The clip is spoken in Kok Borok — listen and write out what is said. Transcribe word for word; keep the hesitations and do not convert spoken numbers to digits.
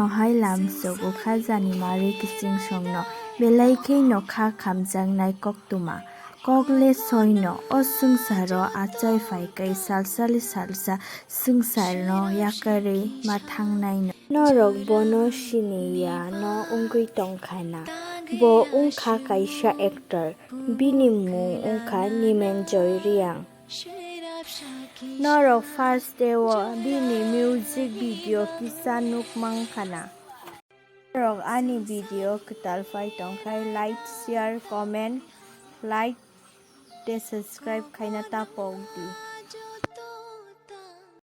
Nohai lamsogo khajani mari kiching songno, belai khe nokha khamjaknai koktwma. Kok le soino, o swngcharo achai phai kai salsali salsa swngcharno yakarwi ma thangnaino. Norok bono sini ya no wngwi tongkha na. Bo wngkha kaisa actor. Bini mung wngkha Nimenjoy Reang. Norok first day o bini music video kisa nuk mankha na. Norok ani video kwtal phai tongkhai like, share, comment, like tei subscribe khaina ta pok di.